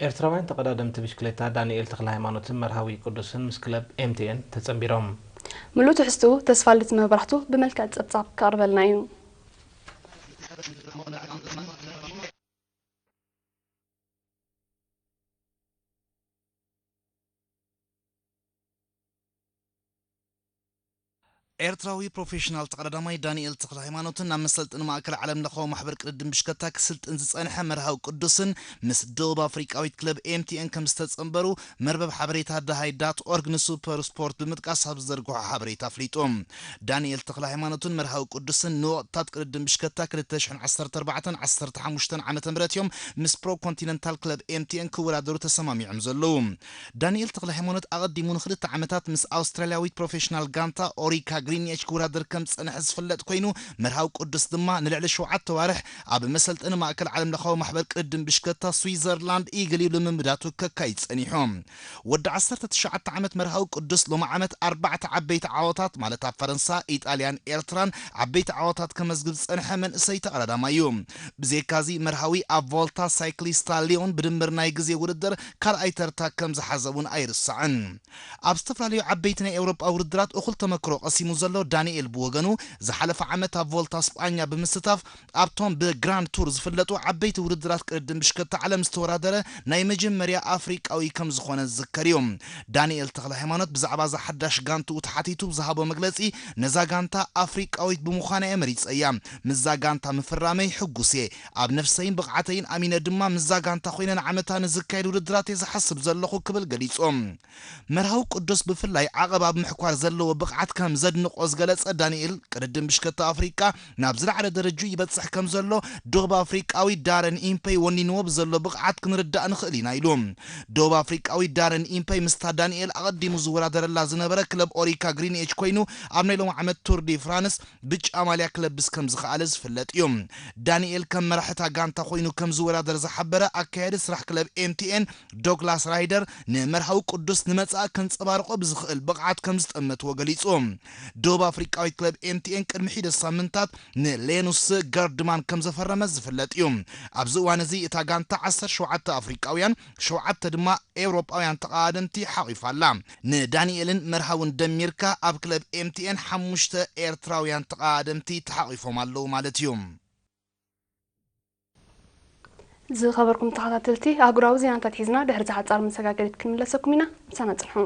ኤርትራውያን ተቐዳደምቲ ብሽክሌታ ዳንኤል ተኽለሃይማኖትን መርሃዊ ቅዱስን ምስ ክለብ ኤምቲኤን ተጸንቢሮም። ምሉእ ትሕዝትኡ ተስፋልደት መብራህቱ ብመልክዕ ጸብጻብ ከቕርበልና እዩ። ኤርትራዊ ፕሮፌሽናል ተቐዳዳማይ ዳንኤል ተኽለ ሃይማኖትን ናብ መሰልጥኒ ማእከል ዓለም ለኻዊ ማሕበር ቅድድም ብሽከታ ክስልጥን ዝጸንሐ መርሃዊ ቅዱስን ምስ ደቡብ ኣፍሪቃዊት ክለብ ኤምቲኤን ከም ዝተጸንበሩ መርበብ ሓበሬታ ደሃይ ዳት ኦርግ ንሱፐር ስፖርት ብምጥቃስ ኣብ ዝዘርግሖ ሓበሬታ ኣፍሊጡ። ዳንኤል ተኽለ ሃይማኖትን መርሃዊ ቅዱስን ንወቕትታት ቅድድም ብሽከታ ክልተ ሽሕን ዓሰርተ ኣርባዕተን ዓሰርተ ሓሙሽተን ዓመተ ምህረት እዮም ምስ ፕሮ ኮንቲነንታል ክለብ ኤምቲኤን ክወዳደሩ ተሰማሚዖም ዘለዉ። ዳንኤል ተኽለ ሃይማኖት ኣቐዲሙ ንክልተ ዓመታት ምስ ኣውስትራልያዊት ፕሮፌሽናል ጋንታ ኦሪካ ግሪንኤች ክወዳደር ከም ዝጸንሐ ዝፍለጥ ኮይኑ፣ መርሃዊ ቅዱስ ድማ ንልዕሊ ሸውዓተ ዋርሕ ኣብ መሰልጠኒ ማእከል ዓለም ለኻዊ ማሕበር ቅድድም ብሽከታ ስዊዘርላንድ ኢግል ኢሉ ልምምዳቱ ከካይድ ጸኒሑ። ወዲ ዓሰርተ ትሽዓተ ዓመት መርሃዊ ቅዱስ ሎሚ ዓመት ኣርባዕተ ዓበይቲ ዓወታት ማለት ኣብ ፈረንሳ፣ ኢጣልያን ኤርትራን ዓበይቲ ዓወታት ከመዝግብ ዝጸንሐ መንእሰይ ተቐዳዳማይ እዩ። ብዘይካዚ መርሃዊ ኣብ ቮልታ ሳይክሊስታ ሊዮን ብድምር ናይ ግዜ ውድድር ካልኣይ ተርታ ከም ዝሓዘ እውን ኣይርሳዕን። ኣብ ዝተፈላለዩ ዓበይቲ ናይ ኤውሮጳ ውድድራት እኹል ተመክሮ ቀሲሙ ዘሎ ዳንኤል ብወገኑ ዝሓለፈ ዓመት ኣብ ቮልታ ስጳኛ ብምስታፍ ኣብቶም ብግራንድ ቱር ዝፍለጡ ዓበይቲ ውድድራት ቅድድም ብሽከታ ዓለም ዝተወዳደረ ናይ መጀመርያ ኣፍሪቃዊ ከም ዝኾነ ዝዝከር እዩ። ዳንኤል ተኽለ ሃይማኖት ብዛዕባ እዛ ሓዳሽ ጋንትኡ ተሓቲቱ ብዝሃቦ መግለጺ፣ ነዛ ጋንታ ኣፍሪቃዊት ብምዃና እየ መሪጸያ። ምስዛ ጋንታ ምፍራመይ ሕጉስ እየ። ኣብ ነፍሰይን ብቕዓተይን ኣሚነ ድማ ምስዛ ጋንታ ኮይነ ንዓመታ ንዝካየድ ውድድራት እየ ዝሓስብ ዘለኹ ክብል ገሊጹ። መርሃዊ ቅዱስ ብፍላይ ዓቐብ ኣብ ምሕኳር ዘለዎ ብቕዓት ከም ዘድንቆ ዝገለጸ ዳንኤል፣ ቅድድም ብሽከታ ኣፍሪቃ ናብ ዝለዓለ ደረጁ ይበጽሕ ከም ዘሎ ደቡብ ኣፍሪቃዊ ዳረን ኢምፐይ ወኒንዎ ብዘሎ ብቕዓት ክንርዳእ ንኽእል ኢና ኢሉ። ደቡብ ኣፍሪቃዊ ዳረን ኢምፐይ ምስታ ዳንኤል ኣቐዲሙ ዝወዳደረላ ዝነበረ ክለብ ኦሪካ ግሪንኤች ኮይኑ ኣብ ናይ ሎሚ ዓመት ቱር ዲ ፍራንስ ብጫ ማልያ ክለብስ ከም ዝኸኣለ ዝፍለጥ እዩ። ዳንኤል ከም መራሕታ ጋንታ ኮይኑ ከም ዝወዳደር ዝሓበረ ኣካያዲ ስራሕ ክለብ ኤምቲኤን ዶግላስ ራይደር ንመርሃዊ ቅዱስ ንመጻኢ ከንጸባርቆ ብዝኽእል ብቕዓት ከም ዝጠመትዎ ገሊጹ። ደቡብ ኣፍሪቃዊት ክለብ ኤምቲኤን ቅድሚ ሒደት ሳምንታት ንሌኑስ ገርድማን ከም ዘፈረመ ዝፍለጥ እዩ። ኣብዚ እዋን እዚ እታ ጋንታ ዓሰርተ ሸውዓተ ኣፍሪቃውያን፣ ሸውዓተ ድማ ኤውሮጳውያን ተቐዳደምቲ ሓቒፋ ኣላ። ንዳንኤልን መርሃውን ደሚርካ ኣብ ክለብ ኤምቲኤን ሓሙሽተ ኤርትራውያን ተቐዳደምቲ ተሓቒፎም ኣለዉ ማለት እዩ። ዝኸበርኩም ተኸታተልቲ፣ ኣህጉራዊ ዜናታት ሒዝና ድሕሪ ዝሓጻር መሰጋገሪት ክንምለሰኩም ኢና። ምሳና ጽንሑ።